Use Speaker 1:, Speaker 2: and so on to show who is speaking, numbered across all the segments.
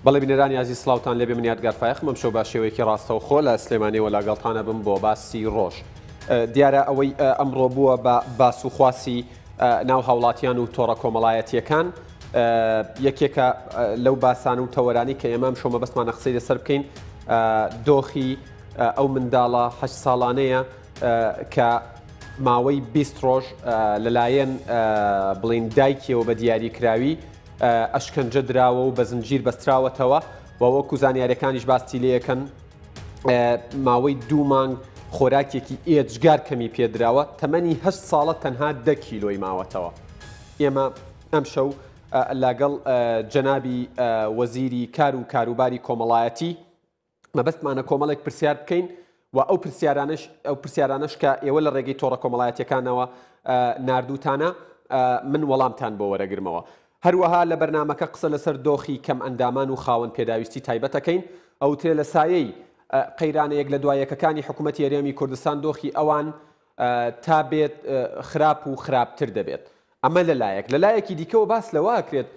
Speaker 1: بەڵێ بینەرانی ئازیز سڵاوتان لێبێ من یادگار فایەقم ئەمشەو بە شێوەیەکی ڕاستەوخۆ لە سلێمانیەوە لەگەڵتان ئەبم بۆ باسی ڕۆژ دیارە ئەوەی ئەمڕۆ بووە بە باس و خواسی ناو هاوڵاتیان و تۆڕە کۆمەڵایەتیەکان یەکێکە لەو باسان و تەوەرانی کە ئێمە ئەمشەو مەبەستمانە قسەی لەسەر بکەین دۆخی ئەو منداڵە هەشت ساڵانەیە کە ماوەی 20 ڕۆژ لەلایەن بڵین دایکیەوە بە دیاریکراوی ئەشکەنجە دراوە و بە زنجیر بەستراوەتەوە و وەکو زانیاریەکانیش باستی لێکەن ماوەی دوو مانگ خۆراکێکی ئێجگار کەمی پێدراوە تەمەنی هەشت ساڵە تەنها دە کیلۆی ماوەتەوە ئێمە ئەمشەو لەگەڵ جەنابی وەزیری کار و کاروباری کۆمەڵایەتی مەبەستمانە کۆمەڵێک پرسیار بکەین و ئەو پرسیارانەش ئەو پرسیارانەش کە ئێوە لە ڕێگەی تۆڕە کۆمەڵایەتیەکانەوە ناردووتانە من وەڵامتان بۆ وەرەگرمەوە. هەروەها لە بەرنامەکە قسە لەسەر دۆخی کەم ئەندامان و خاوەن پێداویستی تایبەت ئەکەین، ئەوترێ لە سایەی قەیرانە یەک لە دوا یەکەکانی حکوومەتی هەرێمی کوردستان دۆخی ئەوان تا بێت خراپ و خراپتر دەبێت. ئەمە لە لایەک، لە لایەکی دیکەوە باس لەوە ئەکرێت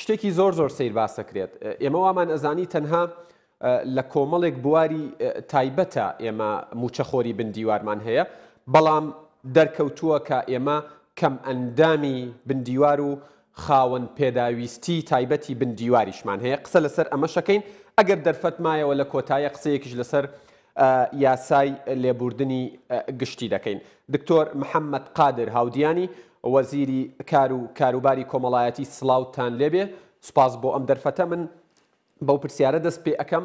Speaker 1: شتێکی زۆر زۆر سەیر باسەکرێت ئێمە وامان ئەزانی تەنها لە کۆمەڵێک بواری تایبەتە ئێمە موچەخۆری بن دیوارمان هەیە بەڵام دەرکەوتووە کە ئێمە کەم ئەندامی بن دیوار و خاوەن پێداویستی تایبەتی بن دیواریشمان هەیە قسە لەسەر ئەمەشەکەین ئەگەر دەرفەت مایەوە لە کۆتایە قسەیەکیش لەسەر یاسای لێبوردنی گشتی دەکەین. دکتۆر محەمەد قادر هاودیانی، وەزیری کار و کاروباری کۆمەڵایەتی سڵاوتان لێبێ، سوپاس بۆ ئەم دەرفەتە. من بەو پرسیارە دەست پێ ئەکەم،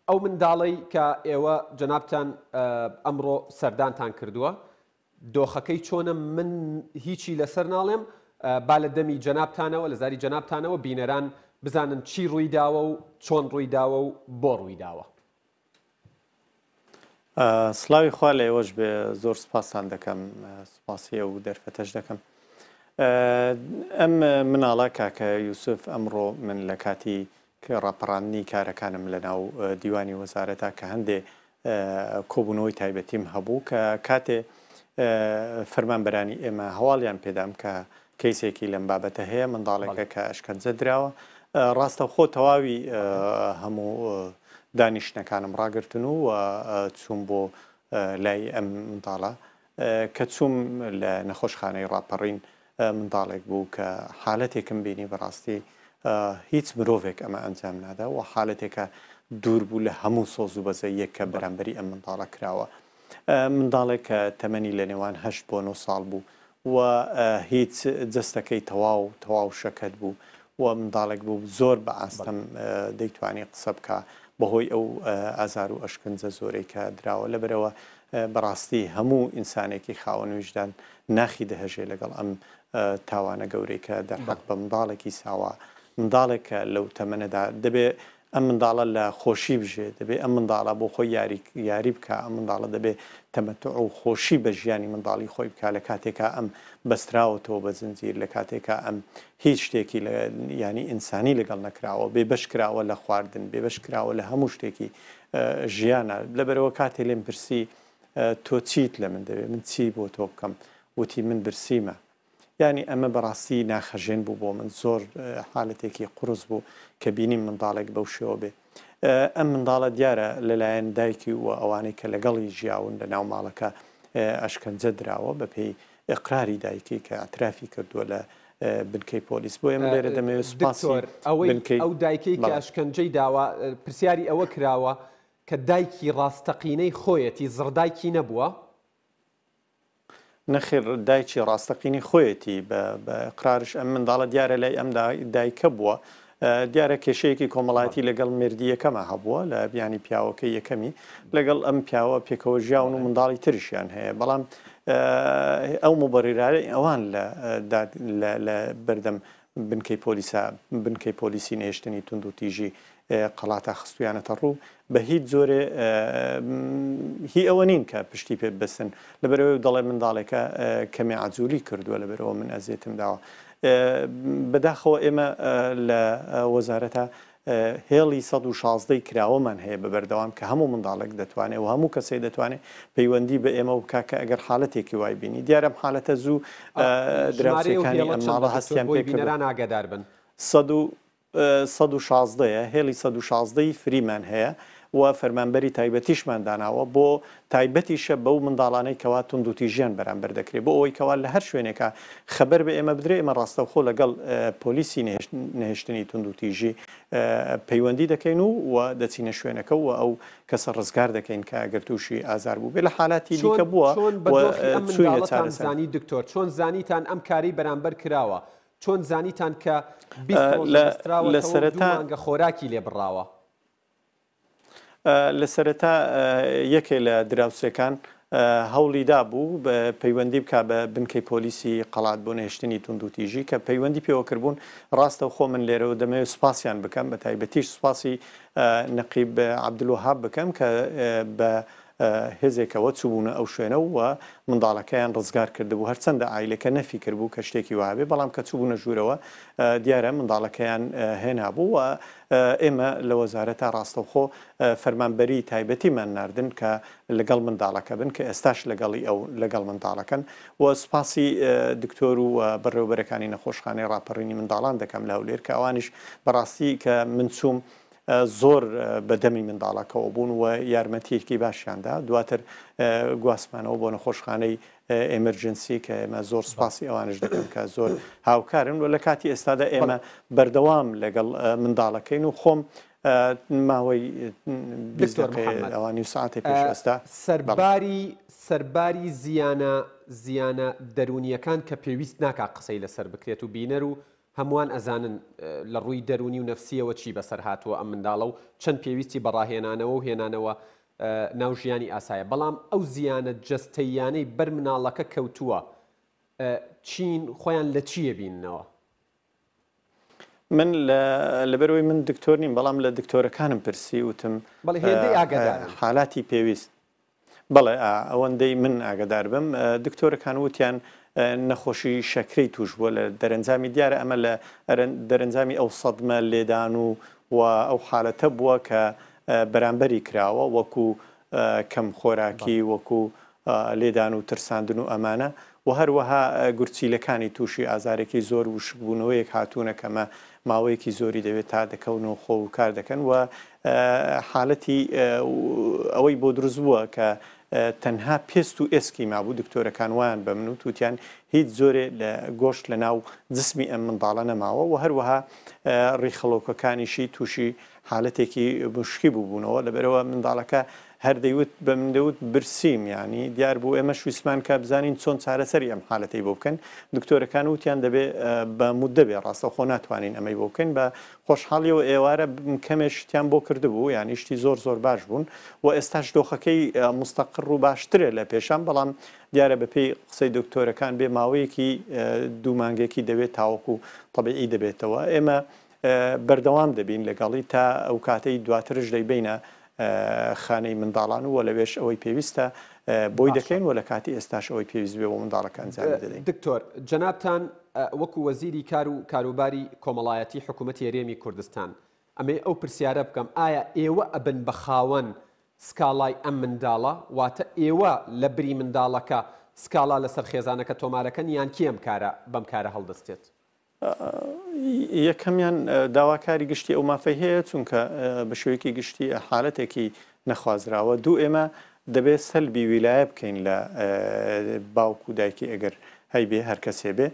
Speaker 1: ئەو منداڵەی کە ئێوە جەنابتان ئەمڕۆ سەردانتان کردووە، دۆخەکەی چۆنە من هیچی لەسەر ناڵێم با لە دەمی جەنابتانەوە لە زاری جەنابتانەوە بینەران بزانن چی ڕوویداوە و چۆن ڕوویداوە و بۆ ڕوویداوە.
Speaker 2: سڵاوی خوا لە ئێوەش بێ زۆر سپاستان دەکەم سپاسی ئەو دەرفەتەش دەکەم ئەم مناڵە کاکە یوسف ئەمڕۆ من لە کاتی ڕاپەڕاندنی کارەکانم لە ناو دیوانی وەزارەتا کە هەندێ کۆبوونەوەی تایبەتیم هەبوو کە کاتێ فەرمانبەرانی ئێمە هەواڵیان پێدام کە کەیسێکی لەم بابەتە هەیە منداڵێکە کە ئەشکەنجە دراوە ڕاستەوخۆ تەواوی هەموو دانیشتنەکانم ڕاگرتن و چووم بۆ لای ئەم منداڵە کە چووم لە نەخۆشخانەی ڕاپەڕین منداڵێک بوو کە حالەتێکم بینی بەڕاستی هیچ مرۆڤێک ئەمە ئەنجام نادا و حالەتێکە دوور بوو لە هەموو سۆز و بەزەیەک کە بەرامبەری ئەم منداڵە کراوە. منداڵێک کە تەمەنی لە نێوان هەشت بۆ نۆ ساڵ بوو و هیچ جەستەکەی تەواو تەواو شەکەت بوو و منداڵێک بوو زۆر بە ئاستەم دەیتوانی قسە بکا بەهۆی ئەو ئازار و ئەشکەنجە زۆرەی کە دراوە لەبەرئەوە بەڕاستی هەموو ئینسانێکی خاوەن ویژدان ناخی دەهەژێ لەگەڵ ئەم تاوانە گەورەی کە دەرحەق بە منداڵێکی ساوا، منداڵێک کە لەو تەمەنەدا دەبێ ئەم منداڵە لە خۆشی بژێ، دەبێ ئەم منداڵە بۆ خۆی یاری یاری بکا، ئەم منداڵە دەبێ تەمەتوع و خۆشی بە ژیانی منداڵی خۆی بکا لە کاتێکا ئەم بەستراوەتەوە بە زنجیر، لە کاتێکا ئەم هیچ شتێکی لە یانی ئینسانی لەگەڵ نەکراوە، بێبەش کراوە لە خواردن، بێبەش کراوە لە هەموو شتێکی ژیانە لەبەرئەوە کاتێ لێم پرسی تۆ چیت لە من دەوێ من چی بۆ تۆ بکەم وتی من برسیمە یانی ئەمە بەڕاستی ناخهەژێن بوو بۆ من زۆر حالەتێکی قورس بوو کە بینیم منداڵێک بەو شێوە بێ ئەم منداڵە دیارە لەلایەن دایکی و ئەوانەی کە لەگەڵی ژیاون لە ناو ماڵەکە ئەشکەنجە دراوە بەپێی ئیقراری دایکی کە ئیعترافی کردووە لە بنکەی پۆلیس بۆیە من لێرە دەمەوێت سوپاسی
Speaker 1: دکتۆر ئەوەی
Speaker 2: بنکەی
Speaker 1: ئەو دایکەی کە
Speaker 2: بەڵێ.
Speaker 1: ئەشکەنجەی داوە پرسیاری ئەوە کراوە کە دایکی ڕاستەقینەی خۆیەتی زڕدایکی نەبووە؟
Speaker 2: نەخێر دایکی ڕاستەقینەی خۆیەتی بە بە ئیقرارش ئەم منداڵە دیارە لای ئەم دایکە بووە دیارە کێشەیەکی کۆمەڵایەتی لەگەڵ مێردی یەکەما هەبووە لە بیانی پیاوەکەی یەکەمی لەگەڵ ئەم پیاوە پێکەوە ژیاون و منداڵی ترشیان هەیە بەڵام ئەو موبەریرانەی ئەوان لە لە بەردەم بنکەی پۆلیسا بنکەی پۆلیسی نەهێشتنی توندوتیژی قەڵاتا خستویانەتە ڕوو بە هیچ جۆرێ هی ئەوە نین کە پشتی پێ ببەستن لەبەرئەوەی دەڵێ منداڵێکە کەمێ عەجولی کردووە لەبەرئەوە من ئەزێتم داوە بەداخەوە ئێمە لە وەزارەتە هێڵی 116 کراوەمان هەیە بە بەردەوام کە هەموو منداڵێک دەتوانێت و هەموو کەسێک دەتوانێت پەیوەندی بە ئێمە بکا کە ئەگەر حالەتێکی وای بینی دیارە ئەم حالەتە زوو
Speaker 1: ژمارەی ئەو
Speaker 2: دراوسێکانی
Speaker 1: هێڵە
Speaker 2: ئەم
Speaker 1: چەندە
Speaker 2: ماڵە
Speaker 1: دکتۆر
Speaker 2: هەستیان
Speaker 1: بۆی
Speaker 2: پێ کردووە
Speaker 1: بینەران ئاگادار بن؟
Speaker 2: سەد و. 116 یە، هێڵی 116 ی فریمان هەیە و فەرمانبەری تایبەتیشمان داناوە بۆ تایبەتیشە بەو منداڵانەی کەوا توندوتیژیان بەرامبەر دەکرێ بۆ ئەوەی کەوا لە هەر شوێنێکا خەبەر بە ئێمە بدرێ ئێمە ڕاستەوخۆ لەگەڵ پۆلیسی نەهێشتنی توندوتیژی پەیوەندی دەکەین و و دەچینە شوێنەکە و ئەو کەسە ڕزگار دەکەین کە ئەگەر تووشی ئازار بووبێ لە حالاتی
Speaker 1: چۆن
Speaker 2: دیکە بووە
Speaker 1: چۆن بە
Speaker 2: و
Speaker 1: دۆخی ئەم
Speaker 2: چووینە
Speaker 1: منداڵەتان
Speaker 2: چارەسەر.
Speaker 1: زانی دکتۆر؟ چۆن زانیتان ئەم کارەی بەرامبەر کراوە؟ چۆن زانیتان کە 20 ڕۆژە
Speaker 2: لە لە
Speaker 1: بەستراوەتەوە و دوو
Speaker 2: سەرەتا
Speaker 1: مانگە خۆراکی لێ بڕاوە؟
Speaker 2: لە سەرەتا یەکێ لە دراوسێکان هەوڵی دابوو پەیوەندی بکا بە بنکەی پۆلیسی قەڵات بۆ نەهێشتنی توندوتیژی کە پەیوەندی پێوە کردبوون ڕاستەوخۆ من لێرەوە دەمەوێت سوپاسیان بکەم بە تایبەتیش سوپاسی نەقیب عەبدولوەهاب بکەم کە بە هێزێکەوە چووبوونە ئەو شوێنە و منداڵەکەیان ڕزگار کردبوو، هەرچەندە عایلەکە نەفی کردبوو کە شتێکی وەها بێ، بەڵام کە چووبوونە ژوورەوە دیارە منداڵەکەیان هێنابوو و ئێمە لە وەزارەتا ڕاستەوخۆ فەرمانبەری تایبەتیمان ناردن کە لەگەڵ منداڵەکە بن کە ئێستاش لەگەڵی ئەو لەگەڵ منداڵەکەن و سوپاسی دکتۆر و بەڕێوەبەرەکانی نەخۆشخانەی ڕاپەڕینی منداڵان دەکەم لە هەولێر کە ئەوانیش بەڕاستی کە من چووم زۆر بە دەمی منداڵەکەوە بوون و یارمەتییەکی باشیان دا، دواتر گواستمانەوە بۆ نەخۆشخانەی ئێمرجنسی کە ئێمە زۆر سوپاسی ئەوانش دەکەم کە زۆر هاوکارن و لە کاتی ئێستادا ئێمە بەردەوام لەگەڵ منداڵەکەین و خۆم ماوەی 20
Speaker 1: دکتۆر
Speaker 2: دقەیە
Speaker 1: محەممەد
Speaker 2: ئەوە نیو سەعاتێ پێش ئێستا بەڵێ.
Speaker 1: سەرباری سەرباری زیانە زیانە دەروونییەکان کە پێویست ناکا قسەی لەسەر بکرێت و بینەر و هەمووان ئەزانن لە ڕووی دەروونی و نەفسییەوە چی بەسەر هاتووە ئەم منداڵە و چەند پێویستی بە ڕاهێنانەوە و هێنانەوە ناو ژیانی ئاسایە، بەڵام ئەو زیانە جەستەییانەی بەر مناڵەکە کەوتووە چین، خۆیان لە چی ئەبیننەوە؟
Speaker 2: من لەبەرئەوەی من دکتۆر نیم، بەڵام لە دکتۆرەکانم پرسی وتم
Speaker 1: بەڵێ هێندەی ئاگادارن.
Speaker 2: حالاتی پێویست بەڵێ ئەوەندەی من ئاگادار بم دکتۆرەکان وتیان نەخۆشی شەکرەی توش بووە لە دەرەنجامی دیارە ئەمە لە دەرەنجامی ئەو سەدمە لێدان و و ئەو حالەتە بووە کە بەرامبەری کراوە وەکو کەم خۆراکی وەکو لێدان و ترساندن و ئەمانە و هەروەها گورچیلەکانی تووشی ئازارێکی زۆر وشکبوونەوەیەک هاتوونە کەمە ماوەیەکی زۆری دەوێت تا دەکەون و خۆ و کار دەکەن و حالەتی ئەوەی بۆ دروست بووە کە تەنها پێست و ئێسکی مابوو دکتۆرەکان وایان بە من وت وتیان هیچ جۆرێ لە گۆشت لە ناو جسمی ئەم منداڵە نەماوە و هەروەها ڕیخەڵۆکەکانیشی تووشی حالەتێکی مشکی بووبوونەوە لەبەرئەوە منداڵەکە هەر دەیوت بە من دەوت برسیم یانی دیار بوو ئێمەش ویستمان کە بزانین چۆن چارەسەری ئەم حالەتەی بۆ بکەن دکتۆرەکان وتیان دەبێ بە مودە بێ ڕاستەوخۆ ناتوانین ئەمەی بۆ بکەین بە خۆشحاڵیەوە ئێوارە کەمێ شتیان بۆ کردبوو یانی شتی زۆر زۆر باش بوون و ئێستاش دۆخەکەی مستەقڕ و باشترە لە پێشان بەڵام دیارە بەپێی قسەی دکتۆرەکان بێ ماوەیەکی دوو مانگێکی دەوێت تاوەکو تەبیعی دەبێتەوە ئێمە بەردەوام دەبین لەگەڵی تا ئەوکاتەی دواترش دەیبەینە خانەی منداڵان و لەوێش ئەوەی پێویستە بۆی دەکەین و لە کاتی ئێستاش ئەوەی پێویست بێ بۆ منداڵەکە ئەنجامی دەدەین.
Speaker 1: دکتۆر، جەنابتان وەکو وەزیری کار و کاروباری کۆمەڵایەتی حکوومەتی هەرێمی کوردستان، ئەمەوێ ئەو پرسیارە بکەم، ئایا ئێوە ئەبن بە خاوەن سکاڵای ئەم منداڵە؟ واتە ئێوە لە بری منداڵەکە سکاڵا لەسەر خێزانەکە تۆمارەکەن یان کێ ئەم کارە بەم کارە هەڵدەستێت؟
Speaker 2: یەکەمیان داواکاری گشتی ئەو مافەی هەیە چونکە بە شێوەیەکی گشتی حالەتێکی نەخوازراوە دوو ئێمە دەبێت سەلبی ویلایە بکەین لە باوک و دایکی ئەگەر هەیبێ هەر کەسێ بێ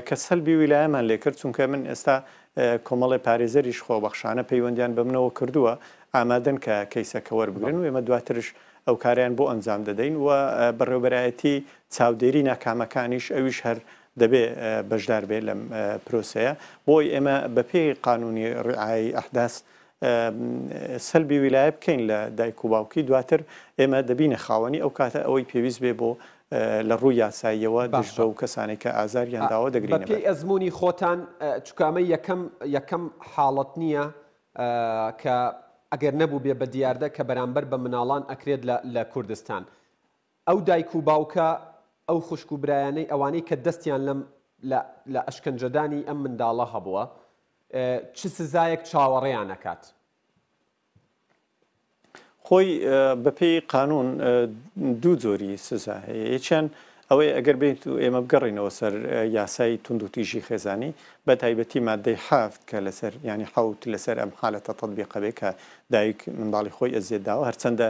Speaker 2: کە سەلبی ویلایەمان لێکرد چونکە من ئێستا کۆمەڵی پارێزەریش خۆبەخشانە پەیوەندیان بە منەوە کردووە ئامادەن کە کەیسەکە وەربگرن و ئێمە دواترش ئەو کاریان بۆ ئەنجام دەدەین و بەڕێوبەرایەتی چاودێری ناکامەکانیش ئەویش هەر دەبێ بەشدار بێ لەم پرۆسەیە بۆی ئێمە بە پێی قانونی ڕعایەی ئەحداس سەلبی ویلایە بکەین لە دایک و باوکی دواتر ئێمە دەبینە خاوەنی ئەو کاتە ئەوەی پێویست بێ بۆ لە ڕووی یاساییەوە دژ بەو کەسانەی کە ئازاریان داوە دەگرینە بەر.
Speaker 1: بەپێی ئەزموونی خۆتان چونکە ئەمە یەکەم یەکەم حاڵەت نییە کە ئەگەر نەبووبێ بە دیاردە کە بەرامبەر بە مناڵان ئەکرێت لە لە کوردستان ئەو دایک و باوکە، ئەو خوشک و برایانەی، ئەوانەی کە دەستیان لەم لە لە ئەشکەنجەدانی ئەم منداڵە هەبووە، چ سزایەک چاوەڕێیان ئەکات؟
Speaker 2: خۆی بەپێی قانوون دوو جۆری سزا هەیە، یەکیان. ئەوەیە ئەگەر بێیت و ئێمە بگەڕێینەوە سەر یاسای توندوتیژی خێزانی بە تایبەتی مادەی حەفت کە لەسەر یانی حەوت لەسەر ئەم حالەتە تەتبیقە بێ کە دایک منداڵی خۆی ئەزیەت داوە هەرچەندە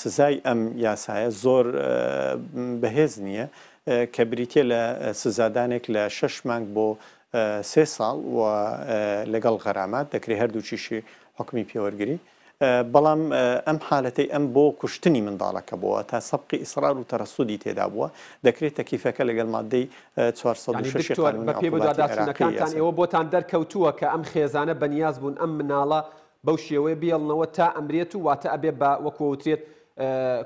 Speaker 2: سزای ئەم یاسایە زۆر بەهێز نییە کە بریتیە لە سزادانێک لە شەش مانگ بۆ سێ ساڵ و لەگەڵ غەرامات دەکرێ هەردووکیشی حوکمی پێوەرگری. بەڵام ئەم حالەتەی ئەم بۆ کوشتنی منداڵەکە بووە تا سەبقی ئیسرار و تەرەسودی تێدا بووە، دەکرێت تەکیفەکە لەگەڵ ماددەی
Speaker 1: یانی
Speaker 2: 406
Speaker 1: دکتۆر
Speaker 2: قانونی
Speaker 1: بە پێی
Speaker 2: عقوباتی عێراقی
Speaker 1: بەدواداچوونەکانتان
Speaker 2: یاسا
Speaker 1: ئێوە بۆتان دەرکەوتووە کە ئەم خێزانە بەنیاز بوون ئەم مناڵە بەو شێوەیە بێڵنەوە تا ئەمرێت و واتە ئەبێ بە وەکو ئەوترێت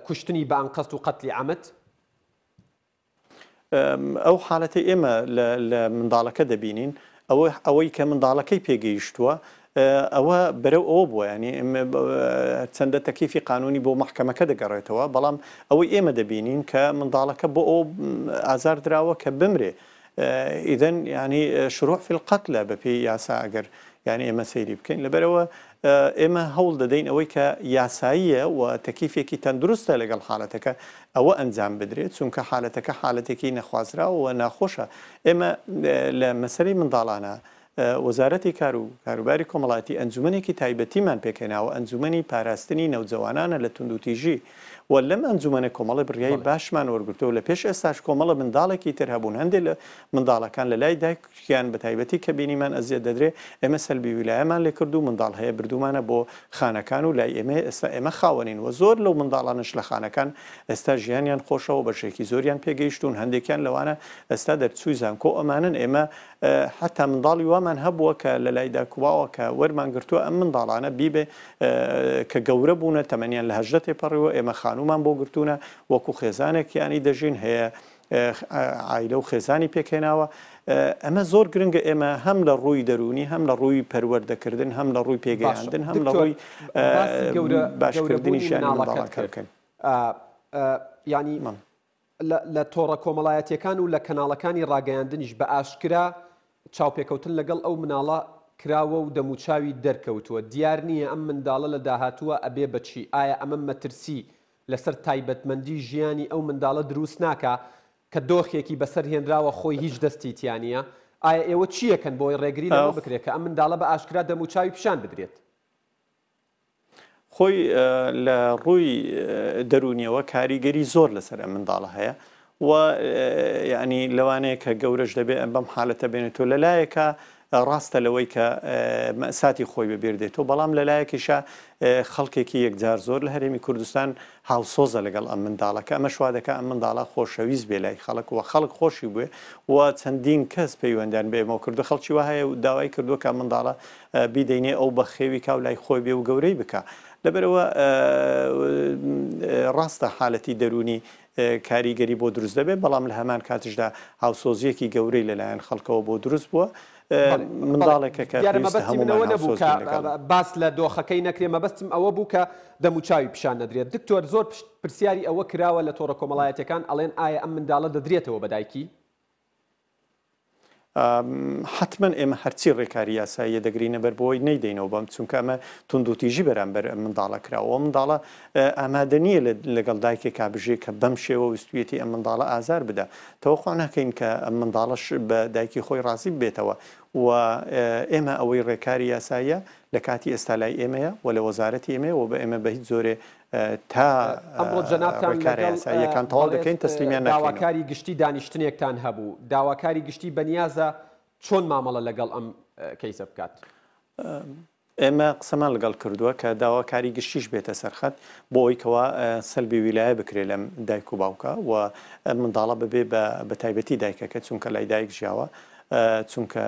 Speaker 1: کوشتنی بە ئەنقەست و قەتلی عەمد؟
Speaker 2: ئەو حالەتەی ئێمە لە منداڵەکە دەبینین ئەوە ئەوەی کە منداڵەکەی پێگەیشتووە ئەوە بەرەو ئەوە بووە ینی چەندە تەکیفی قانونی بۆ مەحکەمەکە دەگەڕێتەوە بەڵام ئەوەی ئێمە دەبینین کە منداڵەکە بۆ ئەو ئازار دراوە کە بمرێ ئیدەن یانی شروع فی القتلە بەپێی یاسا ئەگەر یانی ئێمە سەیری بکەین لەبەرئەوە ئێمە هەوڵ دەدەین ئەوەی کە یاساییە و تەکیفێکی تەندروستە لەگەڵ حالەتەکە ئەوە ئەنجام بدرێت چونکە حالەتەکە حالەتێکی نەخوازراوە و ناخۆشە ئێمە لە مەسەلەی منداڵانە وەزارەتی کار و کاروباری کۆمەڵایەتی ئەنجومەنێکی تایبەتیمان پێکهێناوە ئەنجومەنی پاراستنی نەوجەوانانە لە توندوتیژی و لەم ئەنجومەنە کۆمەڵێ بڕیای باشمان وەرگرتووە و لە پێش ئێستاش کۆمەڵە منداڵێکی تر هەبوون هەندێ لە منداڵەکان لە لای دایکیان بە تایبەتی کە بینیمان ئەزیەت دەدرێ ئێمە سەلبی ویلایەمان لێ کرد و منداڵ هەیە بردوومانە بۆ خانەکان و لای ئێمەیە ئێستا ئێمە خاوەنین و زۆر لەو منداڵانەش لە خانەکان ئێستا ژیانیان خۆشە و بەشێکی زۆریان پێگەیشتوون هەندێکیان لەوانە ئێستا دەرچووی زانکۆ ئەمانەن ئێمە حەتا منداڵی وامان هەبووە کە لە لای دایک و باوەکە وەرمان گرتووە ئەم منداڵانە بیبێ کە گەورە بوونە تەمەنیان لە 18 تێپەڕیوە ئێمە خانوومان بۆ گرتوونە وەکو خێزانێک یانی دەژین هەیە عایلە و خێزانی پێکهێناوە ئەمە زۆر گرنگە ئێمە هەم لە ڕووی دەروونی هەم لە ڕووی پەروەردەکردن هەم لە ڕووی
Speaker 1: باشە
Speaker 2: پێگەیاندن هەم لە
Speaker 1: دکتۆر
Speaker 2: ڕووی
Speaker 1: باسی گەورە
Speaker 2: باشکردنی
Speaker 1: گەورەبوونی
Speaker 2: ژیانی
Speaker 1: مناڵەکەت
Speaker 2: منداڵان کار
Speaker 1: کرد
Speaker 2: بکەین.
Speaker 1: یانی لە تۆڕە کۆمەڵایەتیەکان و لە کەناڵەکانی ڕاگەیاندنیش بە ئاشکرا چاوپێکەوتن لەگەڵ ئەو مناڵە کراوە و دەموچاوی دەرکەوتووە، دیار نییە ئەم منداڵە لە داهاتووە ئەبێ بە چی، ئایا ئەمە مەترسی لەسەر تایبەتمەندی ژیانی ئەو منداڵە دروست ناکا کە دۆخێکی بەسەر هێنراوە خۆی هیچ دەستی تیا نییە؟ ئایا ئێوە چییەکەن بۆی ڕێگری لەمە بکرێت کە ئەم منداڵە بە ئاشکرا دەموچاوی پیشان بدرێت؟
Speaker 2: خۆی لە ڕووی دەروونیەوە کاریگەری زۆر لەسەر ئەم منداڵە هەیە و یعنی لەوانەیە کە گەورەش دەبێ ئەم بەم حالەتە بێنێتەوە لەلایەکە ڕاستە لەوەی کە مەساتی خۆی بەبیر دێتەوە بەڵام لەلایەکیشە خەڵکێکی یەکجار زۆر لە هەرێمی کوردستان هاوسۆزە لەگەڵ ئەم منداڵە کە ئەمەش وا دەکا ئەم منداڵە خۆشەویست بێ لای خەڵک و خەڵک خۆشی بوێ و چەندین کەس پەیوەندیان بە ئێمەوە کردو خەڵکی وا هەیە و داوای کردووە کە ئەم منداڵە بیدەینێ ئەو بەخێوی کا و لای خۆی بێ و گەورەی بکا لەبەرئەوە ڕاستە حالەتی دەروونی کاریگەری بۆ دروست دەبێت بەڵام لە هەمان کاتیشدا هاوسۆزیەکی گەورەی لەلایەن خەڵکەوە بۆ دروست بووە منداڵێکە کە
Speaker 1: دیارە
Speaker 2: پێویستە
Speaker 1: مەبەستی من
Speaker 2: هەموومان
Speaker 1: ئەوە نەبوو
Speaker 2: هاوسۆز
Speaker 1: کە
Speaker 2: بین لەگەڵی.
Speaker 1: باس لە دۆخەکەی نەکرێ مەبەستم ئەوە بوو کە دەموچاوی پیشان نەدرێت دکتۆر زۆر پرسیاری ئەوە کراوە لە تۆڕە کۆمەڵایەتیەکان ئەڵێن ئایا ئەم منداڵە دەدرێتەوە بە دایکی؟
Speaker 2: حەتمەن ئێمە هەرچی ڕێکاری یاساییە دەگرینە بەر بۆی نەیدەینەوە بەم چونکە ئەمە توندوتیژی بەرامبەر ئەم منداڵە کراوە ئەو منداڵە ئامادە نییە لەگەڵ دایکێکا بژێ کە بەم شێوە ویستویەتی ئەم منداڵە ئازار بدا تەوەقع ناکەین کە ئەم منداڵەش بە دایکی خۆی ڕازی ببێتەوە و ئێمە ئەوەی ڕێکاری یاساییە لە کاتی ئێستا لای ئێمەیە و لە وەزارەتی ئێمەیە و بە ئێمە بە هیچ جۆرێ تا
Speaker 1: ئەمڕۆ جەنابتان
Speaker 2: ڕێکارە
Speaker 1: لەگەڵ
Speaker 2: یاساییەکان تەواو
Speaker 1: بەڕێز
Speaker 2: دەکەین تەسلیمیان ناکەینەوە.
Speaker 1: داواکاری گشتی دانیشتنێکتان هەبوو، داواکاری گشتی بەنیازە چۆن مامەڵە لەگەڵ ئەم کەیسە بکات؟
Speaker 2: ئێمە قسەمان لەگەڵ کردووە کە داواکاری گشتیش بێتە سەر خەت بۆ ئەوەی کەوا سەلبی ویلایە بکرێ لەم دایک و باوکە و ئەم منداڵە ببێ بە بە تایبەتی دایکەکە چونکە لای دایک ژیاوە چونکە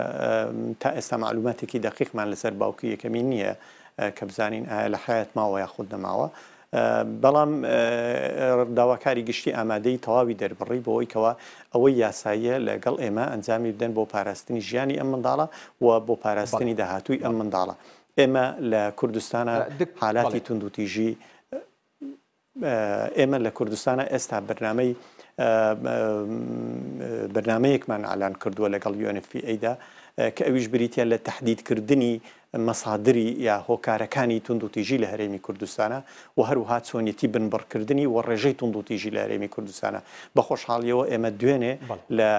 Speaker 2: تا ئێستا مەعلوماتێکی دەقیقمان لەسەر باوکی یەکەمین نییە کە بزانین ئایا لە حەیات ماوە یاخود نەماوە بەڵام داواکاری گشتی ئامادەی تەواوی دەربڕی بۆ ئەوەی کەوا ئەوەی یاساییە لەگەڵ ئێمە ئەنجامی بدەن بۆ پاراستنی ژیانی ئەم منداڵە و بۆ پاراستنی داهاتووی ئەم منداڵە. ئێمە لە کوردستانا حالاتی توندوتیژی ئێمە لە کوردستانا ئێستا بەرنامەی بەرنامەیەکمان ئالان کردووە لەگەڵ UNFPA دا کە ئەویش بریتیە لە تەحدیدکردنی. مەسادری یا هۆکارەکانی توندوتیژی لە هەرێمی کوردستانە و هەروەها چۆنیەتی بنبڕکردنی و ڕێژەی توندوتیژی لە هەرێمی کوردستانە. بە خۆشحاڵیەوە ئێمە دوێنێ لە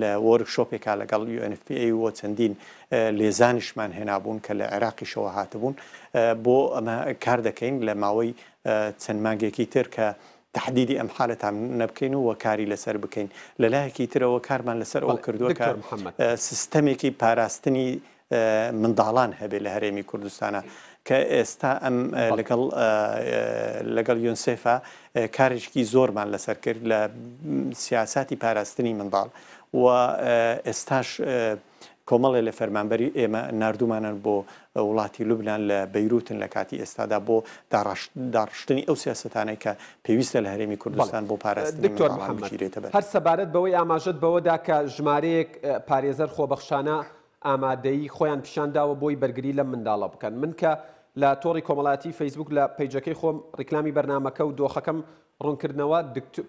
Speaker 2: لە وۆرکشۆپێکا لەگەڵ UNFPA و چەندین لێزانیشمان هێنابوون کە لە عێراقیشەوە هاتبوون بۆ ئەمە کار دەکەین لە ماوەی چەند مانگێکی تر کە تەحدیدی ئەم حالەتانە بکەین و کاری لەسەر بکەین. لە لایەکی ترەوە کارمان لەسەر ئەوە کردووە کە سیستەمێکی پاراستنی منداڵان هەبێ لە هەرێمی کوردستانا کە ئێستا ئەم لەگەڵ لەگەڵ یونسێفا کارێکی زۆرمان لەسەر کرد لە سیاساتی پاراستنی منداڵ و ئێستاش کۆمەڵێ لە فەرمانبەری ئێمە ناردوومانن بۆ وڵاتی لوبنان لە بەیروتن لە کاتی ئێستادا بۆ داڕشتنی ئەو سیاسەتانەی کە پێویستە لە هەرێمی کوردستان بۆ پاراستنی
Speaker 1: دکتۆر
Speaker 2: منداڵان
Speaker 1: محەمەد،
Speaker 2: بگیرێتە بەر.
Speaker 1: هەر سەبارەت بەوەی ئاماژەت بەوەدا کە ژمارەیەک پارێزەر خۆبەخشانە ئامادەیی خۆیان پیشان داوە بۆی بەرگری لەم منداڵە بکەن، من کە لە تۆڕی کۆمەڵایەتی فەیسبوک لە پەیجەکەی خۆم ڕیکلامی بەرنامەکە و دۆخەکەم ڕوونکردنەوە،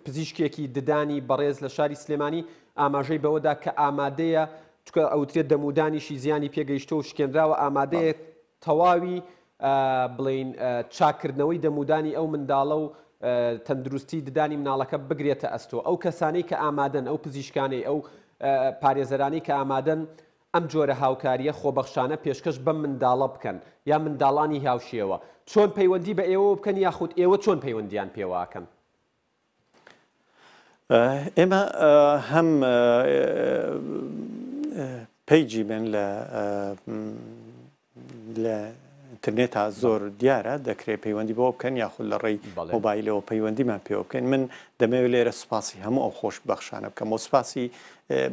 Speaker 1: پزیشکێکی ددانی بەڕێز لە شاری سلێمانی ئاماژەی بەوەدا کە ئامادەیە، چونکە ئەوترێت دەمودانیشی زیانی پێگەیشتووە و شکێنراوە، ئامادەیە تەواوی بڵێین چاککردنەوەی دەمودانی ئەو منداڵە و تەندروستی ددانی مناڵەکە بگرێتە ئەستۆ. ئەو کەسانەی کە ئامادەن، ئەو پزیشکانەی، ئەو پارێزەرانەی کە ئامادەن ئەم جۆرە هاوکارییە خۆبەخشانە پێشکەش بەم منداڵە بکەن یا منداڵانی هاوشێوە، چۆن پەیوەندی بە ئێوەوە بکەن یاخود ئێوە چۆن پەیوەندییان پێوە ئەکەن؟
Speaker 2: ئێمە هەم پەیجی من لە لە ئینترنێتا زۆر دیارە دەکرێت پەیوەندی بەوە بکەن یاخود لە ڕێی مۆبایلەوە پەیوەندیمان پێوە بکەن من دەمەوێت لێرە سوپاسی هەموو ئەو خۆشبەخشانە بکەم و سوپاسی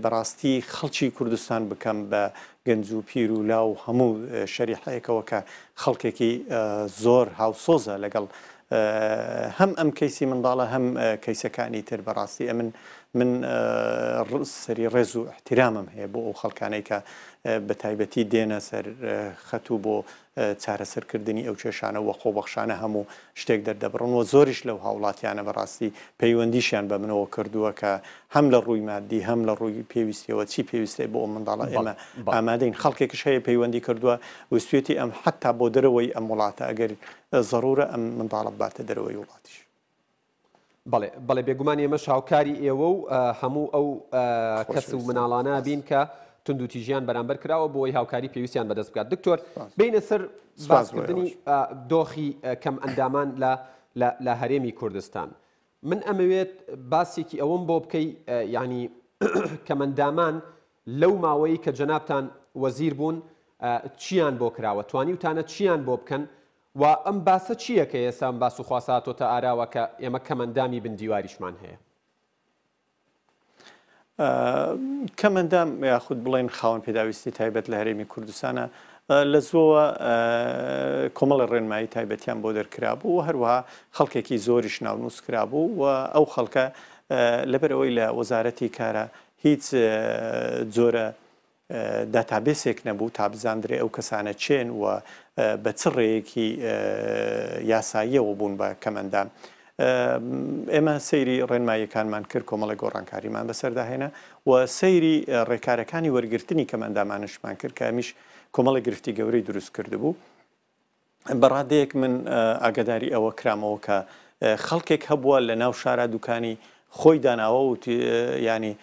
Speaker 2: بەڕاستی خەڵکی کوردستان بکەم بە گەنج و پیر و لاو هەموو شەریحەیەکەوە کە خەڵکێکی زۆر هاوسۆزە لەگەڵ هەم ئەم کەیسی منداڵە هەم کەیسەکانی تر بەڕاستی ئەمن من سەری ڕێز و احترامم هەیە بۆ ئەو خەڵکانەی کە بە تایبەتی دێنە سەر خەت و بۆ چارەسەرکردنی ئەو کێشانە وە خۆبەخشانە هەموو شتێک دەردەبڕن و زۆریش لەو هاوڵاتیانە بەڕاستی پەیوەندیشیان بە منەوە کردووە کە هەم لە ڕووی مادی هەم لە ڕووی پێویستیەوە چی پێویستە بۆ ئەو منداڵە ئێمە ئامادەین خەڵکێکش هەیە پەیوەندی کردووە ویستویەتی ئەم حتا بۆ دەرەوەی ئەم وڵاتە ئەگەر زەڕورە ئەم منداڵە بباتە دەرەوەی وڵاتیش.
Speaker 1: بەڵێ بەڵێ بێگومان ئێمەش هاوکاری ئێوە و هەموو ئەو کەس و مناڵانە بین کە توندوتیژیان بەرامبەر کراوە بۆی هاوکاری پێویستیان بەدەست بکات دکتۆر بینە سەر باسکردنی دۆخی کەم ئەندامان لە لە هەرێمی کوردستان من ئەمەوێت باسێکی ئەوەم بۆ بکەی یعنی کەمەندامان لەو ماوەی کە جەنابتان وەزیر بوون چیان بۆ کراوە توانیوتانە چیان بۆ بکەن و ئەم باسە چییە کە ئێستا ئەم باس و خواسە هاتۆتە ئاراوە کە ئێمە کەمەندامی بن دیواریشمان هەیە؟
Speaker 2: کەمەندام یاخود بڵێن خاوەن پێداویستی تایبەت لە هەرێمی کوردستانە لە زووەوە کۆمەڵی ڕێنمایی تایبەتیان بۆ دەرکرابوو و هەروەها خەڵکێکی زۆریش ناونووس کرابوو و ئەو خەڵکە لەبەرئەوەی لە وەزارەتی کارە هیچ جۆرە داتابێسێک نەبوو تا بزاندرێ ئەو کەسانە کێن و بە چ ڕێیەکی یاساییەوە بوون بە کەمئەندام. ئێمە سەیری ڕێنماییەکانمان کرد، کۆمەڵێک گۆڕانکاریمان بەسەردا هێنا و سەیری ڕێکارەکانی وەرگرتنی کەمئەندامانشمان کرد کە ئەمیش کۆمەڵێک گرفتی گەورەی دروست کردبوو. بە ڕادەیەک من ئاگاداری ئەوە کرامەوە کە خەڵکێک هەبووە لە ناو شارا دوکانی خۆی داناوە و ینی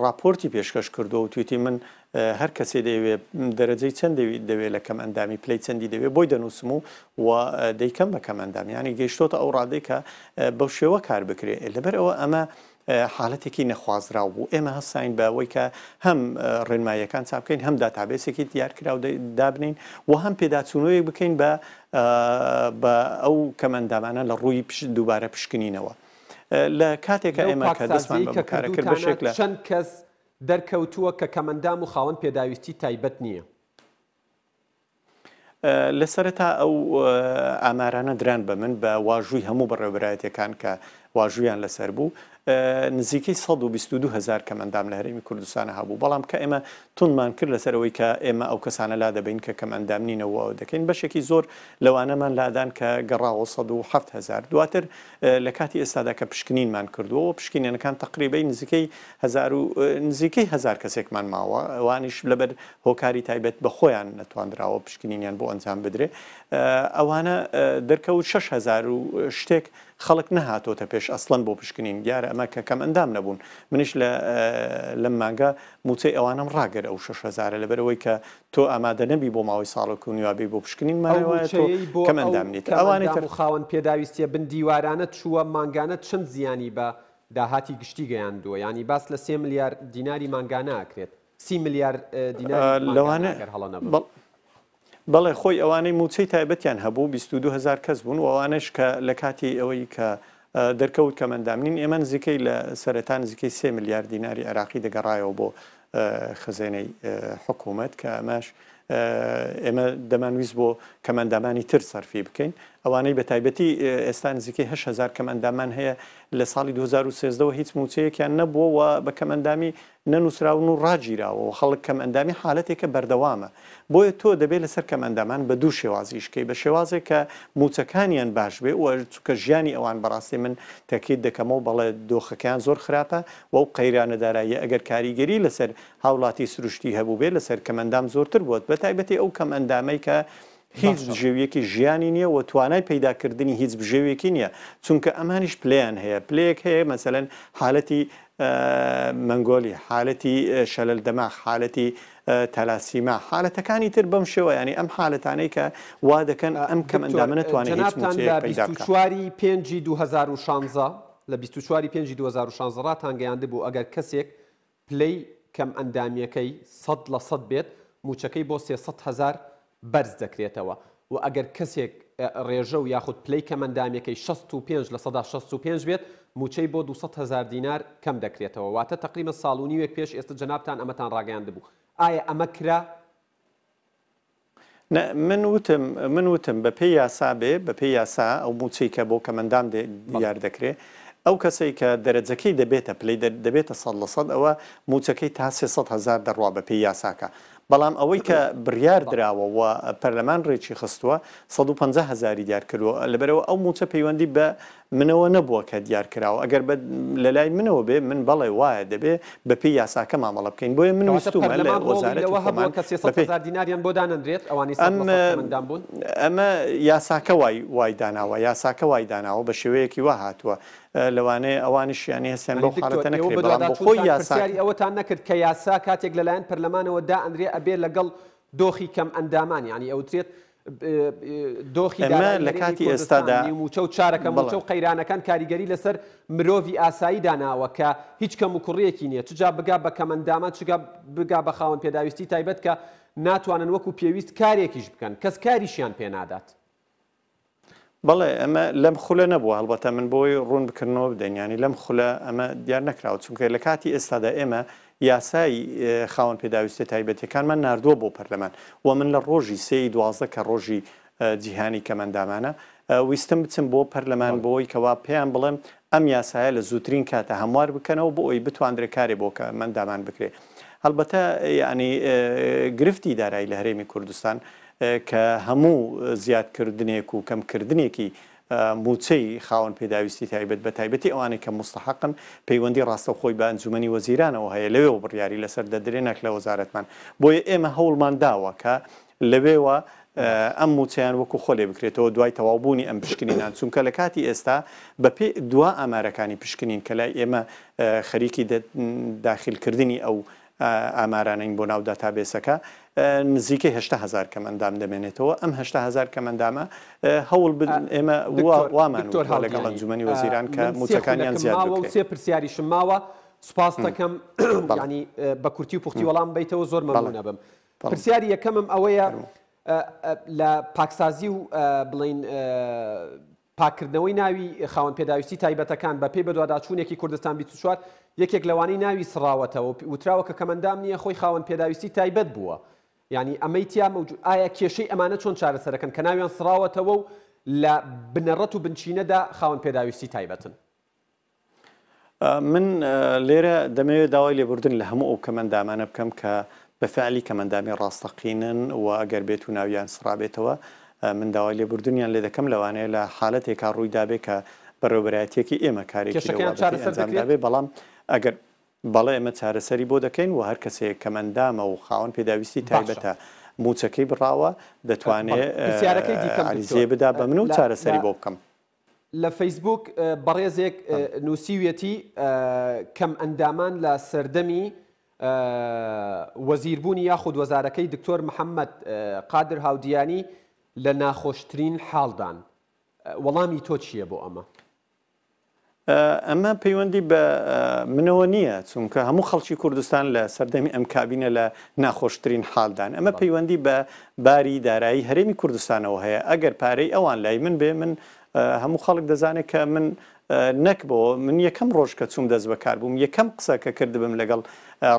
Speaker 2: ڕاپۆرتی پێشکەش کردووە و تویتی من هەر کەسێ دەیەوێ دەرەجەی چەند دەوێ لە کەم ئەندامی پلەی چەندی دەوێ بۆی دەنووسم و و دەیکەم بە کەم ئەندام ینی گەیشتۆتە ئەو ڕادەی کە بەو شێوە کار بکرێ لەبەر ئەوە ئەمە حالەتێکی نەخوازراو بوو، ئێمە هەستاین بە وەی کە هەم ڕێنماییەکان چاپ بکەین، هەم داتابێسێکی دیارکراو دابنێین و هەم پێداچوونەوەیەک بکەین بە بە ئەو کەمئەندامانە لە ڕووی دووبارە پشکنینەوە. لە کاتێکا
Speaker 1: لەو
Speaker 2: ئێمە کە دەستمان
Speaker 1: پاکسازیەی
Speaker 2: بەم
Speaker 1: کە
Speaker 2: کارە کرد
Speaker 1: کردووتانە
Speaker 2: بەشێک لە.
Speaker 1: چەند کەس دەرکەوتووە کە کەمئەندام و خاوەن پێداویستی تایبەت نییە؟
Speaker 2: لە سەرەتا ئەو ئامارانە دران بە من بە واژووی هەموو بەڕێوەبەرایەتیەکان کە واژوویان لەسەر بوو نزیکەی 122 هەزار کەمئەندام لە هەرێمی کوردستانا هەبوو، بەڵام کە ئێمە توندمان کرد لەسەر ئەوەی کە ئێمە ئەو کەسانە لادەبەین کە کەمئەندام نینە و ئەوە دەکەین، بەشێکی زۆر لەوانەمان لادان کە گەڕاوە 107 هەزار. دواتر لە کاتی ئێستادا کە پشکنینمان کردووە و پشکینەکان تەقریبەی نزیکەی هەزار و نزیکەی هەزار کەسێکمان ماوە، ئەوانیش لەبەر هۆکاری تایبەت بە خۆیان نەتواندراوە پشکنینیان بۆ ئەنجام بدرێ. ئەوانە دەرکەوت 6000 و شتێک خەڵک نەهاتۆتە پێش ئەسڵەن بۆ پشکنین، دیارە ئەمە کە کەمئەندام نەبوون، منیش لە لەم مانگە مووچەی ئەوانەم ڕاگرت ئەو شەش هەزارە، لەبەرئەوەی کە تۆ ئامادە نەبی بۆ ماوەی ساڵێک و نیوە بێی بۆ پشکنین
Speaker 1: ئەو
Speaker 2: مانای وایە تۆ
Speaker 1: مووچەیەی بۆ ئەو
Speaker 2: کەمئەندام نیت، ئەوانی
Speaker 1: کەمئەندام
Speaker 2: تر.
Speaker 1: و خاوەن پێداویستیە بن دیوارانە چووە مانگانە چەند زیانی بە داهاتی گشتی گەیاندووە؟ یانی باس لە سێ ملیار دیناری مانگانە ئەکرێت، سی ملیار دیناری مانگانە
Speaker 2: لەوانە
Speaker 1: ئەگەر هەڵە نەبم.
Speaker 2: بەڵ بەڵێ خۆی ئەوانەی مووچەی تایبەتیان هەبوو 22 هەزار کەس بوون و ئەوانەش کە لە کاتی ئەوەی کە دەرکەوت کەمئەندام نین ئێمە نزیکەی لە سەرەتا نزیکەی 3 ملیار دیناری عێراقی دەگەڕایەوە بۆ خەزێنەی حکوومەت کە ئەمەش ئێمە دەمانویست بۆ کەمئەندامانی تر سەرفی بکەین ئەوانەی بە تایبەتی ئێستا نزیکەی 8000 کەمئەندامان هەیە لە ساڵی 2013ەوە هیچ مووچەیەکیان نەبووە و بە کەمئەندامی نەنووسراون و ڕاگیراوە و خەڵک کەمئەندامی حالەتێکە بەردەوامە بۆیە تۆ دەبێ لەسەر کەمئەندامان بە دوو شێواز ئیش کەی بە شێوازێک کە مووچەکانیان باش بێ و چونکە ژیانی ئەوان بەڕاستی من تەکید دەکەمەوە بەڵێ دۆخەکەیان زۆر خراپە و ئەو قەیرانە داراییە ئەگەر کاریگەری لەسەر هاوڵاتی سروشتی هەبووبێ لەسەر کەمئەندام زۆرتر بووە بەتایبەتی ئەو کەمئەندامەی کە هیچ
Speaker 1: باشە.
Speaker 2: بژێویەکی ژیانی نیە و توانای پەیدا کردنی هیچ بژێویەکی نیە چونکە ئەمانیش پلەیان هەیە پلەیەک هەیە مەسەلەن حالەتی مەنگۆلی حالەتی شەلەل دەماغ حالەتی تالاسیما حالەتەکانی تر بەم شێوە یانی ئەم حالەتانەی کە وا دەکەن ئەم کەم
Speaker 1: دکتۆر
Speaker 2: ئەندامە نەتوانێت هیچ
Speaker 1: جەنابتان
Speaker 2: موچەیەک
Speaker 1: لە
Speaker 2: پەیدا بکا.
Speaker 1: 24 ی پێنجی 2016 لە 24 ی پێنجی 2016 ڕاتانگەیاندبوو ئەگەر کەسێک پلەی کەمئەندامییەکەی 100% بێت، مووچەکەی بۆ 300 هەزار بەرز دەکرێتەوە و ئەگەر کەسێک رێژە و یاخود پلەی کەمئەندامییەکەی 65 65% بێت، مووچەی بۆ 200 هەزار دینار کەم دەکرێتەوە. واتە تەقریبەن ساڵ و نیوێک پێش ئێستە جەنابتان ئەمەتان راگەیاندبوو. ئایا ئەمە کرا؟
Speaker 2: نە من وتم من وتم بە پێی یاسا بێ بە پێی یاسا ئەو مووچەی کە بۆ کەمەندام دێ دیار دەکرێ ئەو کەسەی کە دەرەجەکەی دەبێتە پلەی دەبێتە 100% ئەوە مووچەکەی تا 300 هەزار دەڕوا بە پێی یاساکە بەڵام ئەوەی کە بڕیار دراوە و پەرلەمان ڕێکی خستووە 150 هەزاری دیار کردووە لەبەرئەوە ئەو مووچە پەیوەندی بە منەوە نەبووە کە دیار کراوە ئەگەر بە لەلای منەوە بێ من بەڵێ وایە دەبێ بە پێی یاساکە مامەڵە بکەین بۆیە من
Speaker 1: کەواتە
Speaker 2: ویستومە لە
Speaker 1: پەرلەمان ڕۆڵی
Speaker 2: وەزارەتی
Speaker 1: لەوە هەبووە
Speaker 2: خۆمان
Speaker 1: کە سێ
Speaker 2: بە
Speaker 1: سەد
Speaker 2: پێی
Speaker 1: هەزار دیناریان بۆ دانەنرێت ئەوانەی سەد
Speaker 2: ئەم
Speaker 1: لە سەد کەمئەندام بوون؟
Speaker 2: ئەمە یاساکە وای وای داناوە یاساکە وای داناوە بە شێوەیەکی وا هاتووە لەوانەیە ئەوانیش یانی هەستیان
Speaker 1: یانی
Speaker 2: بەو
Speaker 1: دکتۆر
Speaker 2: حاڵەتە
Speaker 1: ئێوە
Speaker 2: نەکرێ بەڵام بۆ خۆی
Speaker 1: بەدواداچوونتان
Speaker 2: یاساکە
Speaker 1: پرسیاری ئەوەتان نەکرد کە یاسا کاتێک لەلایەن پەرلەمانەوە دائەنرێ ئەبێ لەگەڵ دۆخی کەم ئەندامان یانی ئەوترێت دۆخی
Speaker 2: ئەمە
Speaker 1: دارایی
Speaker 2: لە
Speaker 1: هەرێمی
Speaker 2: کاتی
Speaker 1: کوردستان
Speaker 2: ئێستادا
Speaker 1: نیو مووچە و چارەکە
Speaker 2: بەڵێ.
Speaker 1: مووچە و قەیرانەکان کاریگەری لەسەر مرۆڤی ئاسایی داناوە کە هیچ کەموکوڕیەکی نیە چ جا بگا بە کەمئەندامان چ بگا بە خاوەن پێداویستی تایبەت کە ناتوانن وەکو پێویست کارێکیش بکەن کەس کاریشیان پێ نادات.
Speaker 2: بەڵێ ئەمە لەم خولە نەبووە هەڵبەتە من بۆی ڕوون بکردنەوە بدەین یانی لەم خولە ئەمە دیار نەکراوە چونکە لە کاتی ئێستادا ئێمە یاسای خاوەن پێداویستیە تایبەتیەکانمان ناردووە بۆ پەرلەمان و من لە ڕۆژی سێ ی 12 کە ڕۆژی جیهانی کەمئەندامانە ویستم بچم بۆ پەرلەمان بۆی کەوا پێیان بڵێم ئەم یاسایە لە زووترین کاتە هەموار بکەنەوە بۆ ئەوی بتواندرێ کارێ بۆ کەمئەندامان بکرێ هەڵبەتە یانی گرفتی دارایی لە هەرێمی کوردستان کە هەموو زیادکردنێک و کەمکردنێکی مووچەی خاوەن پێداویستی تایبەت بە تایبەتی ئەوانەی کە موستەحەقن پەیوەندی ڕاستەوخۆی بە ئەنجومەنی وەزیرانەوە هەیە لەوێوە بڕیاری لەسەر دەدرێ نەک لە وەزارەتمان بۆیە ئێمە هەوڵمان داوە کە لەوێوە ئەم مووچەیان وەکو خۆ لێ بکرێتەوە دوای تەواوبوونی ئەم پشکنینان چونکە لە کاتی ئێستا بەپێی دوا ئامارەکانی پشکنین کە لای ئێمە خەریکی داخیلکردنی ئەو ئامارانەین بۆ ناو داتابێسەکە نزیکەی 80 هەزار کەمئەندام دەمێنێتەوە، ئەم 80 هەزار کەمئەندامە هەوڵ بدەن ئێمە
Speaker 1: دکتۆر
Speaker 2: وامان
Speaker 1: دکتۆر
Speaker 2: وتووە لەگەڵ
Speaker 1: هاودیانی
Speaker 2: ئەنجومەنی وەزیران کە
Speaker 1: من سێ
Speaker 2: مووچەکانیان
Speaker 1: خولەکم
Speaker 2: زیاد
Speaker 1: ماوە و
Speaker 2: بکرێ.
Speaker 1: سێ پرسیاریشم ماوە سوپاست دەکەم
Speaker 2: بەڵێ.
Speaker 1: یانی بە کورتی و پوختی وەڵام بەیتەوە زۆر
Speaker 2: بەڵێ.
Speaker 1: مەمنوون ئەبم.
Speaker 2: بەڵێ.
Speaker 1: پرسیاری یەکەمم ئەوەیە
Speaker 2: فەرموو.
Speaker 1: لە پاکسازی و بڵێین پاککردنەوەی ناوی خاوەن پێداویستی تایبەتەکان بە پێی بەدواداچوونێکی کوردستان 24 یەکێک لەوانەی ناوی سڕاوەتەوە وتراوە کە کەمەندام نییە خۆی خاوەن پێداویستی تایبەت بووە یانی ئەمەی تیا مەوجود ئایا کێشەی ئەمانە چۆن چارەسەرەکەن کە ناویان سڕاوەتەوە و لە بنەڕەت و بنچینەدا خاوەن پێداویستی تایبەتن؟
Speaker 2: من لێرە دەمەوێت داوای لێبوردن لە هەموو ئەو کەمئەندامانە بکەم کە بە فعلی کەمئەندامی ڕاستەقینن و ئەگەر بێت و ناویان سڕابێتەوە من داوای لێبوردنیان لێ دەکەم لەوانەیە لە حالەتێکا ڕووی دابێ کە بەڕێوەبەرایەتیەکی ئێمە کارێکی لەو
Speaker 1: کێشەکەیان
Speaker 2: بابەتەی
Speaker 1: چارەسەر
Speaker 2: ئەنجام
Speaker 1: دەکرێت؟
Speaker 2: دابێ بەڵام ئەگەر بەڵێ ئێمە چارەسەری بۆ دەکەین و هەر کەسێک کەمئەندامە و خاوەن پێداویستی
Speaker 1: باشە.
Speaker 2: تایبەتە مووچەکەی بڕاوە دەتوانێ
Speaker 1: بەڵێ پرسیارەکەی دیکەم دکتۆر
Speaker 2: عەریزەیە بدا بە من و
Speaker 1: لە لە
Speaker 2: چارەسەری بۆ بکەم.
Speaker 1: لە فەیسبووک بەڕێزێک نووسیویەتی کەمئەندامان لە سەردەمی وەزیربوونی یاخود وەزارەکەی دکتۆر محەممەد قادر هاودیانی لە ناخۆشترین حاڵدان. وەڵامی تۆ چییە بۆ ئەمە؟
Speaker 2: ئەمە پەیوەندی بە منەوە نییە، چونکە هەموو خەڵکی کوردستان لە سەردەمی ئەم کابینە لە ناخۆشترین حالدان. ئەمە پەیوەندی بە باری دارایی هەرێمی کوردستانەوە هەیە. ئەگەر پارەی ئەوان لای من بێ، من هەموو خەڵک دەزانێت کە من نەک بۆ من یەکەم ڕۆژ کە چووم دەست بەکار بووم، یەکەم قسە کە کردبم لەگەڵ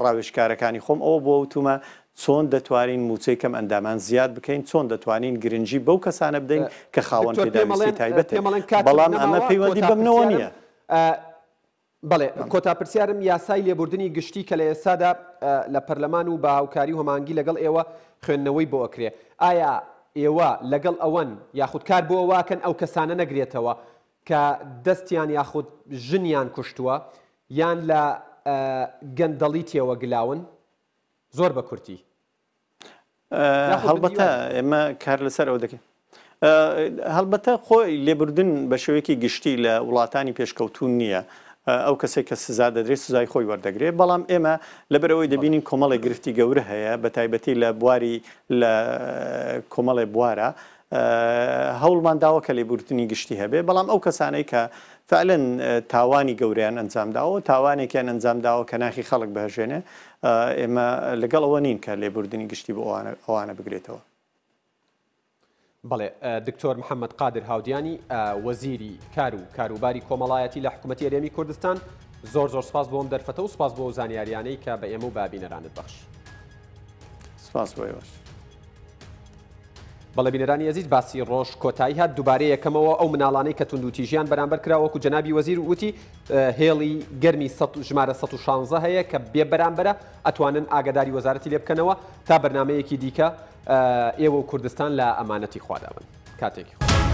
Speaker 2: ڕاوێژکارەکانی خۆم ئەوە بووە وتومە چۆن دەتوانین مووچەی کەم ئەندامان زیاد بکەین، چۆن دەتوانین گرنگی بەو کەسانە بدەین کە خاوەن
Speaker 1: دکتۆر
Speaker 2: پێداویستی
Speaker 1: پێمەڵێن
Speaker 2: تایبەتن،
Speaker 1: پێمەڵێن کاتت
Speaker 2: بەڵام ئەمە
Speaker 1: نەماوە
Speaker 2: پەیوەندی
Speaker 1: کۆتا
Speaker 2: بە منەوە
Speaker 1: پرسیارم
Speaker 2: نییە.
Speaker 1: بەڵێ کۆتا پرسیارم یاسای لێبوردنی گشتی کە لە ئێستادا لە پەرلەمان و بە هاوکاری و هەماهەنگی لەگەڵ ئێوە خوێندنەوەی بۆ ئەکرێ ئایا ئێوە لەگەڵ ئەوەن یاخود کار بۆ ئەوە ئەکەن ئەو کەسانە نەگرێتەوە کە دەستیان یاخود ژنیان کوشتووە یان لە گەندەڵی تێوە گلاون؟ زۆر بە کورتی. یاخود
Speaker 2: هەڵبەتە
Speaker 1: بندیوارێک.
Speaker 2: ئێمە کار لەسەر ئەوە دەکەین. هەڵبەتە خۆی لێبوردن بە شێوەیەکی گشتی لە وڵاتانی پێشکەوتوو نییە. ئەو کەسێک کە سزا دەدرێت سزای خۆی وەردەگرێت، بەڵام ئێمە لەبەرئەوەی دەبینین کۆمەڵێک گرفتی گەورە هەیە بە تایبەتی لە بواری لە کۆمەڵێ بوارە هەوڵمان داوە کە لێبوردنی گشتی هەبێ، بەڵام ئەو کەسانەی کە فعلەن تاوانی گەورەیان ئەنجام داوە، تاوانێکیان ئەنجام داوە کە ناخی خەڵک بهەژێنێ، ئێمە لەگەڵ ئەوە نین کە لێبوردنی گشتی بۆ ئەوانە بگرێتەوە.
Speaker 1: بەڵێ دکتۆر محەممەد قادر هاودیانی وەزیری کار و کاروباری کۆمەڵایەتی لە حکوومەتی هەرێمی کوردستان زۆر زۆر سپاس بۆ ئەم دەرفەتە و سپاس بۆ ئەو زانیاریانەی کە بە ئێمە و بە بینەرانت بەخشی.
Speaker 2: سپاس بۆ ئێوەش.
Speaker 1: بەڵێ بینەرانی ئەزیز باسی ڕۆژ کۆتایی هات دووبارە یەکەمەوە ئەو مناڵانەی کە توندوتیژیان بەرامبەر کرا وەکو جەنابی وەزیر وتی هێڵی گەرمی ژمارە 116 هەیە کە بێ بەرامبەرە ئەتوانن ئاگداری وەزارەتی لێ بکەنەوە تا بەرنمەیەکی دیکە ئێوە و کوردستان لە ئەمانەتی خوادا بن کاتێکی خۆش.